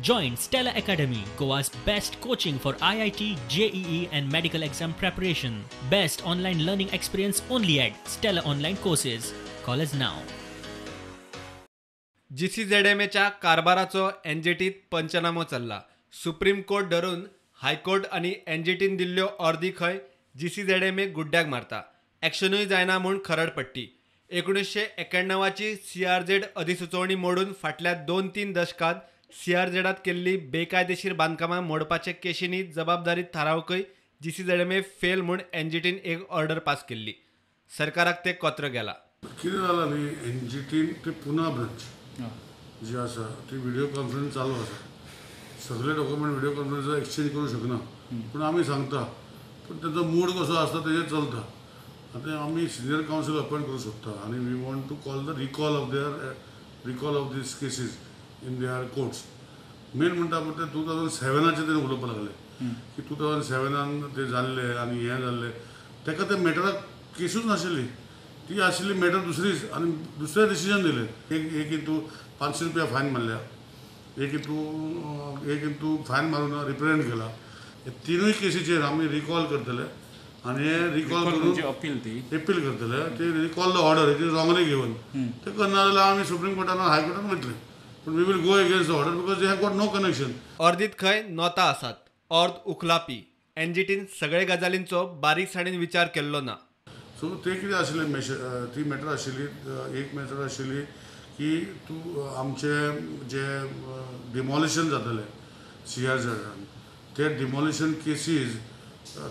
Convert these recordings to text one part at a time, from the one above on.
Join Stella Academy, Goa's best coaching for IIT, JEE and medical exam preparation. Best online learning experience only at Stella Online Courses. Call us now. जीसीझेडएमएच्या कारभाराचो एनजीटीत पंचनामो चल्ला. Supreme court धरून high court आनी एनजीटीन दिल्ल्यो ऑर्दी खंय GCZMA गुड्ड्याक मारता. एक्शनूय जायना म्हूण Kharad पडटी. 1991ची CRZ अधिसुचोवणी मोडून फाटल्या 2-3 दशकांत सीआरझेडात केल्ली बेकायदेशीर बांदकामां मोडपाचे केशींनी जबाबदारी थारावकय जीसीझेडएमए फेल म्हूण एनजीटीन एक ऑर्डर पास केल्ली. सरकाराक ते कोत्र गेला. कितें जालां न्ही, एनजीटीन ते पुना ब्रांच जी आसा ती व्हिडियो कॉन्फरन्स चालू आसा. सगळे डॉक्युमेंट व्हिडियो कॉन्फरन्सार एक्सचेंज करूं शकना, पूण आमी सांगता, पूण तेजो मूड कसो आसता तेजेर चलता. आतां आमी सिनियर कावन्सील अपॉयंट करूं शकता आनी we want to call the recall of these cases in their courts. Main म्हणटा पळय ते 2007 ते उलोवपाक लागले की 2007 ते जाल्ले आनी हें जाल्लें. तेका ते मॅटराक केसूच नाशिल्ली, ती आशिल्ली मॅटर दुसरीच आनी दुसरें डिसिजन दिलें. एक हितू 500 रुपया फायन मारल्या, एक हितू फायन मारून रिप्रेझेंट केला. हे तिनूय केसीचेर आमी रिकॉल करतले आनी हे रिकॉल करून अपील करतले. ते recall the order it is wrongly given ते करना जाल्यार आमी सुप्रीम कोर्टान हायकोर्टान वयतले, पूण we will go against the order because they have got no connection. ऑर्दीत खंय नोता आसात, ऑर्द उखलापी. एनजीटीन सगळे गजालींचो बारीकसाणेन विचार केल्लो ना. सो ते कितें आशिल्लें, ती मॅटर आशिल्ली, एक मॅटर आशिल्ली की तूं आमचें जे डिमॉलिशन जातलें सीआरझेडान ते डिमॉलिशन केसीज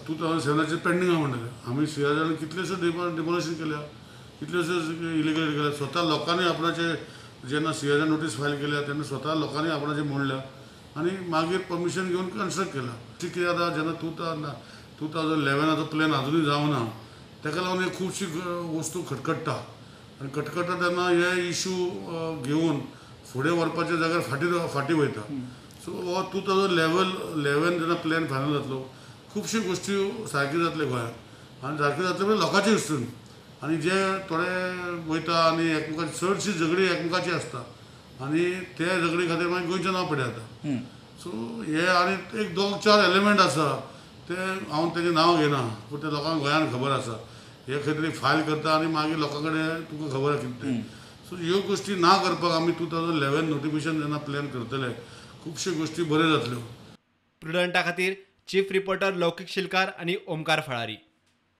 2007 पेंडींग आहा म्हणटलें. आमी सीआरझेडान कितलेशे डिमॉलिशन केल्या, कितलेशे इलिगल केल्या. स्वता लोकांनी आपणाचे जेन्ना सीआरझेड नोटीस फायल केल्या तेन्ना स्वता लोकांनी आपणाचे मोडल्या आनी मागीर परमिशन घेवन कन्स्ट्रक्ट केला. कितें जाता जेन्ना 2011 प्लॅन आजुनूय जावना, तेका लागून हे खुबशी वस्तू खटखट्टा आनी खटखट्टा तेन्ना हे इशू घेवन फुडें व्हरपाच्या जाग्यार फाटीं वयता. सो हो 2011 जेन्ना प्लॅन फायनल जातलो खुबश्यो गोश्टी सारक्यो जातल्यो गोंयांत आनी सारक्यो जातल्यो म्हणजे लोकांचे दृश्टीन. आनी जे थोडे वयता आनी एकमेकाची चडशी झगडी एकमेकाची आसता आनी ते झगडी खातीर मागीर गोंयचें नांव पडे जाता. सो हे आनी एक 2-4 एलिमेंट आसा ते हांव तेजें नांव घेना, पूण ते लोकांक गोंयांत खबर आसा. हे खंय तरी फायल करता आनी मागीर लोकां कडेन तुका खबर आसा कितें तें. सो ह्यो गोश्टी ना करपाक आमी 2011 नोटिफिकेशन जेन्ना प्लॅन करतले खुबश्यो गोश्टी बऱ्यो जातल्यो. प्रुडंटा खातीर चीफ रिपोर्टर लौकीक शिलकार आनी ओमकार फळारी.